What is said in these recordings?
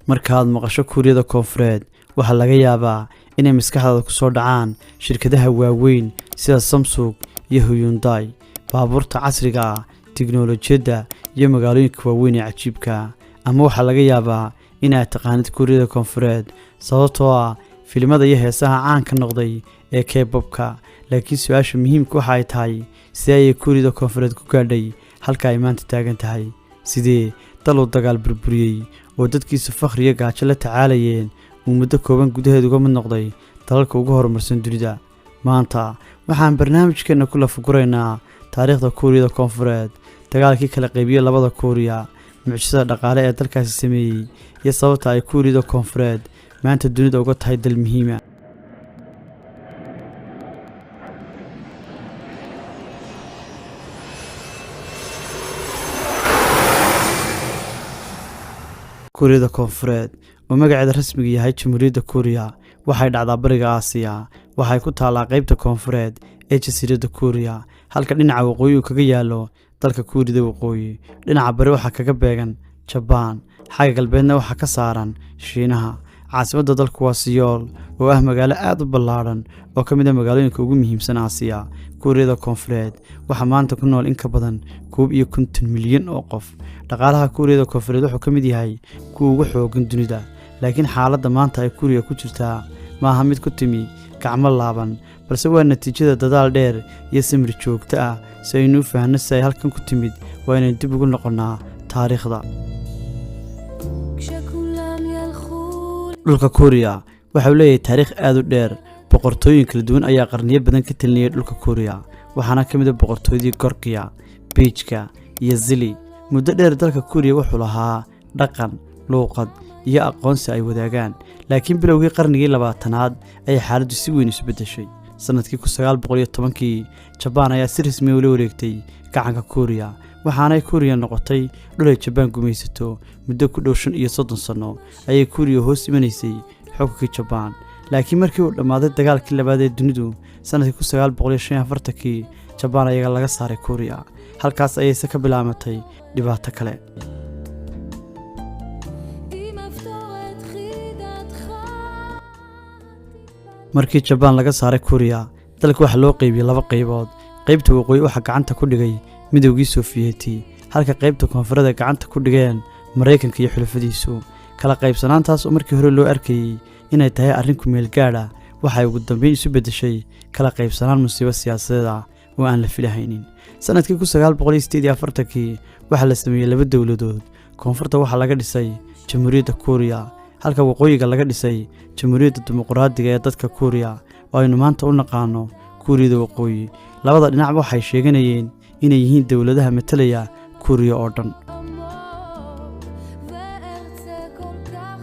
Markaad maqasho Kuuriyada Koonfureed, waxaa laga yaabaa inay maskaxdaada ku soo dhacaan shirkadaha waaweyn sida Samsung iyo Hyundai, baabuurta casriga ah, tiknoolajiyadda iyo magaalooyinka waaweyn ee cajiibka. Ama waxaa laga yaabaa inaad taqaanid Kuuriyada Koonfureed sababtoo ah filimada iyo heesaha caanka noqday ee K-pop-ka. Laakiin su-aasha muhiimka waxa ay tahay: sidee ayay Kuuriyada Koonfureed ku gaadhay halka ay maanta taagan tahay? Sidee dal uu dagaal burburiyey oo dadkiisu fakhri iyo gaajo la tacaalayeen uu muddo kooban gudaheed uga mid noqday dalalka ugu horumarsan dunida maanta? Waxaan barnaamijkeenna ku lafaguraynaa taariikhda Kuuriyada Koonfureed, dagaalkii kala qaybiyey labada Kuuriya, mucjisada dhaqaale ee dalkaasi sameeyey iyo sababta ay Kuuriyada Koonfureed maanta dunida uga tahay dal muhiima. Kuuriyada Koonfureed, oo magaceeda rasmiga yahay Jamhuuriyadda Kuuriya, waxay dhacdaa Bariga Aasiya. Waxay ku taallaa qaybta koonfureed ee jasiiradda Kuuriya, halka dhinaca waqooyi uu kaga yaallo dalka Kuuriyada Waqooyi. Dhinaca bari waxaa kaga beegan Jabaan, xagga galbeedna waxaa ka saaran Shiinaha. Caasimadda dalku waa Siyool, oo ah magaalo aad u ballaadhan oo ka mid ah magaalooyinka ugu muhiimsan Aasiya. Kuuriyada Koonfureed waxaa maanta ku nool in ka badan 51 milyan oo qof. Dhaqaalaha Kuuriyada Koonfureed wuxuu ka mid yahay kuwa ugu xooggan dunida, laakiin xaaladda maanta ay Kuuriya ku jirtaa maaha mid ku timi gacmo laaban, balse waa natiijada dadaal dheer iyo samir joogto ah. Si aynu u fahanno si ay halkan ku timid, waa inaynu dib ugu noqonnaa taariikhda. כשכולם ילכו Dhulka Kuuriya waxa uu leeyahay taariikh aad u dheer. Boqortooyin kala duwan ayaa qarniyo badan ka talinayay dhulka Kuuriya, waxaana ka mid ah boqortooyadii Gorkiya, Biijka iyo Zili. Muddo dheer dalka Kuuriya wuxuu lahaa dhaqan, luuqad iyo aqoonsi ay wadaagaan, laakiin bilowgii qarnigii 20aad ayay xaaladdu si weyn isu beddeshay. Sannadkii 1910kii, Jabaan ayaa si rasmi ah ula wareegtay gacanka Kuuriya, waxaanay Kuuriya noqotay dhul ay Jabaan gumaysato. Muddo ku dhow 35 sanno ayay Kuuriya hoos imanaysay xukunkii Jabaan, laakiin markii uu dhammaaday dagaalkii labaad ee dunidu sannadkii 1945kii, Jabaan ayaga laga saaray Kuuriya. Halkaas ayayse ka bilaamatay dhibaato kale. אם אפתור את חידתך Markii Jabaan laga saaray Kuuriya, dalka waxaa loo qaybiyey laba qaybood. Qaybta waqooyi waxaa gacanta ku dhigay Midowgii Sofiyeeti, halka qaybta koonfureed ay gacanta ku dhigeen Maraykanka iyo xulafadiisu. Kala qaybsanaantaas oo markii hore loo arkayey inay tahay arrin ku meel gaadh ah, waxay ugu dambeyn isu beddeshay kala qaybsanaan musiibo siyaasadeed ah oo aan la filahaynin. Sannadkii 1948kii waxaa la sameeyey laba dowladood. Koonfurta waxaa laga dhisay Jamhuuriyadda Kuuriya, halka waqooyiga laga dhisay Jamhuuriyadda Dimuqraadiga ee Dadka Kuuriya, oo aynu maanta u naqaano Kuuriyada Waqooyi. Labada dhinacba waxay sheeganayeen inay yihiin dowladaha matalaya Kuuriya oo dhan. עמוק וארצה כל כך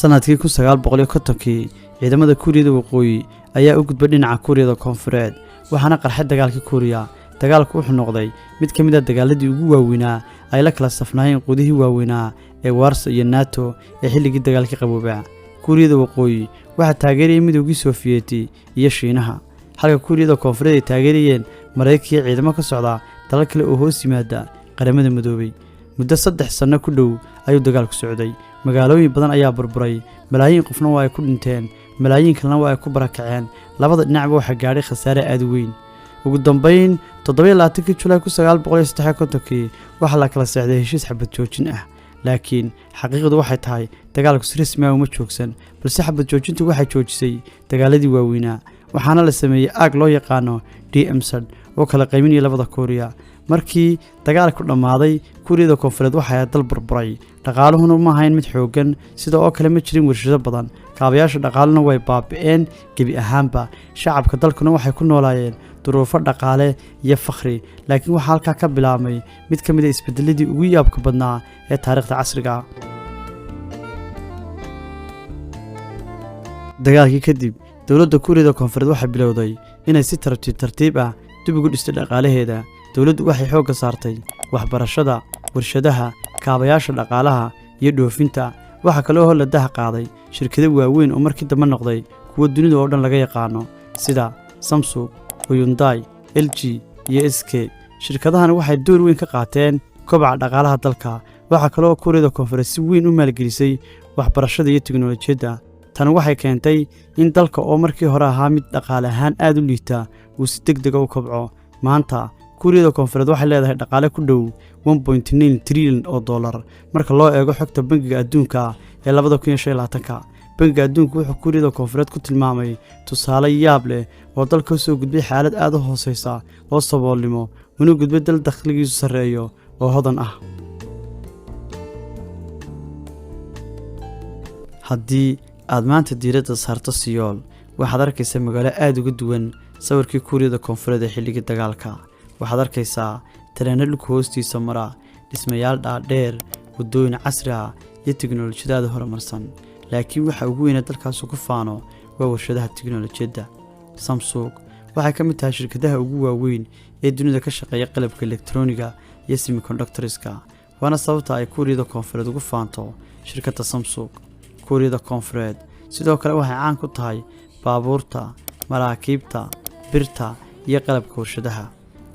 Sannadkii 1950kii, ciidamada Kuuriyada Waqooyi ayaa u gudbay dhinaca Kuuriyada Koonfureed, waxaana qarxay dagaalkii Kuuriya. Dagaalku wuxuu noqday mid ka mid ah dagaaladii ugu waaweynaa ay la kala safnaayeen quwdihii waaweynaa ee Warso iyo NATO ee xilligii dagaalkii qaboobaa. Kuuriyada Waqooyi waxaa taageerayay Midowgii Sofiyeeti iyo Shiinaha, halka Kuuriyada Koonfureed ay taageerayeen Maraykanka iyo ciidamo ka socda dalal kale oo hoos yimaada Qaramada Midoobay. Muddo 3 sanno ku dhow ayuu dagaalku socday. Magaalooyin badan ayaa burburay, malaayiin qofna waa ay ku dhinteen, malaayiin kalena waa ay ku barakaceen. Labada dhinacba waxaa gaadhay khasaare aad u weyn. Ugu dambayn, 27kii Julaay 1953kii waxaa la kala seexday heshiis xabad joojin ah, laakiin xaqiiqdu waxay tahay dagaalku si rasmi ah uma joogsan, balse xabad joojintu waxay joojisay dagaaladii waaweynaa. Waxaana la sameeyey aag loo yaqaano DMZ oo kala qaybinaya labada Kuuriya. Markii dagaalku dhammaaday, Kuuriyada Koonfureed waxay ahayd dal burburay. Dhaqaaluhuna ma ahayn mid xooggan, sida oo kale ma jirin warshado badan, kaabayaasha dhaqaaluna way baabi'een gebi ahaanba. Shacabka dalkuna waxay ku noolaayeen duruufo dhaqaale iyo fakhri, laakiin waxaa halkaa ka bilaabmay mid ka mid ah isbedeladii ugu yaabka badnaa ee taariikhda casriga. Dagaalkii kadib, dowladda Kuuriyada Koonfureed waxay bilowday inay si tartiib tartiib ah dib ugu dhistay dhaqaalaheeda. Dowladdu waxay xoogga saartay waxbarashada, warshadaha, kaabayaasha dhaqaalaha iyo dhoofinta. Waxaa kaloo hor la daha qaaday shirkado waaweyn oo markii dambe noqday kuwo dunida oo dhan laga yaqaano, sida Samsung, Hyundai, LG iyo SK. Shirkadahan waxay door weyn ka qaateen kobaca dhaqaalaha dalka. Waxaa kale oo Kuuriyada Koonfureed si weyn u maalgelisay waxbarashada iyo tiknolojiyadda. Tani waxay keentay in dalka oo markii hore ahaa mid dhaqaale ahaan aad u liita uu si deg dega u kobco. Maanta Kuuriyada Koonfureed waxay leedahay dhaqaale ku dhow 1.9 trilyan oo dollar marka loo eego xogta Bangiga Adduunka ee 2025-ka. Bangiga Adduunka wuxuu Kuuriyada Koonfureed ku tilmaamay tusaale yaab leh oo dalka ka soo gudbay xaalad aad u hooseysa oo saboolnimo, una gudbay dal dakhligiisu sarreeyo oo hodan ah. Haddii aad maanta diiradda saarto Siyool, waxaad arkaysaa magaalo aad uga duwan sawirkii Kuuriyada Koonfureed ee xilligii dagaalka. Waxaad arkaysaa tareenno dhulka hoostiisa mara, dhismayaal dhaadheer, waddooyin casri ah iyo tiknolojiyad horumarsan. Laakiin waxa ugu weyna dalkaasu ku faano waa warshadaha tiknolojiyadda. Samsung waxay ka mid tahay shirkadaha ugu waaweyn ee dunida ka shaqeeya qalabka elektroniga iyo semiconductorska, waana sababta ay Kuuriyada Koonfureed ugu faanto shirkadda Samsung. Kuuriyada Koonfureed sidoo kale waxay caan ku tahay baabuurta, maraakiibta, birta iyo qalabka warshadaha.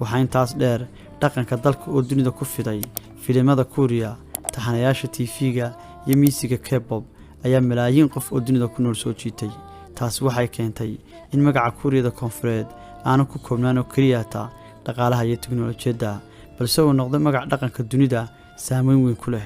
Waxaa intaas dheer dhaqanka dalka oo dunida ku fiday. Filimada Kuuriya, taxanayaasha TV-ga iyo miisiga K-pop ayaa malaayiin qof oo dunida ku nool soo jiitay. Taasi waxay keentay in magaca Kuuriyada Koonfureed aanu ku koobnaan oo keliyata dhaqaalaha iyo tiknolojiyadda, balse uu noqday magac dhaqanka dunida saameyn weyn ku leh.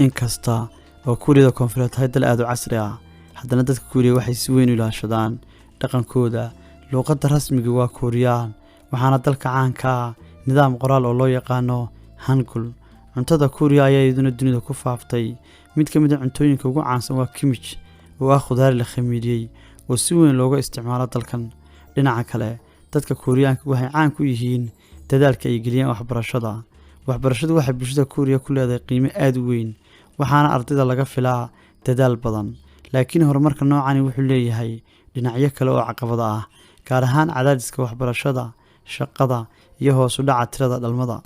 Inkasta oo Kuuriyada Koonfureed tahay dal aad u casri ah, haddana dadka Kuuriya waxay si weyn u ilaashadaan dhaqankooda. Luuqadda rasmiga waa Kuuriyaan, waxaana dalka caanka ah nidaam qoraal oo loo yaqaano Hangul. Cuntada Kuuriya ayaa iyaduna dunida ku faaftay. Mid ka mid a cuntooyinka ugu caansan waa kimchi, oo ah khudaar la khamiiriyey oo si weyn looga isticmaalo dalkan. Dhinaca kale, dadka Kuuriyaanka waxay caan ku yihiin dadaalka ay geliyaan waxbarashada. Waxbarashadu waxay bulshada Kuuriya ku leedahay qiimo aad u weyn, waxaana ardayda laga filaa dadaal badan. Laakiin horumarka noocani wuxuu leeyahay dhinacyo kale oo caqabada ah, gaar ahaan cadaadiska waxbarashada, shaqada iyo hoos u dhaca tirada dhalmada.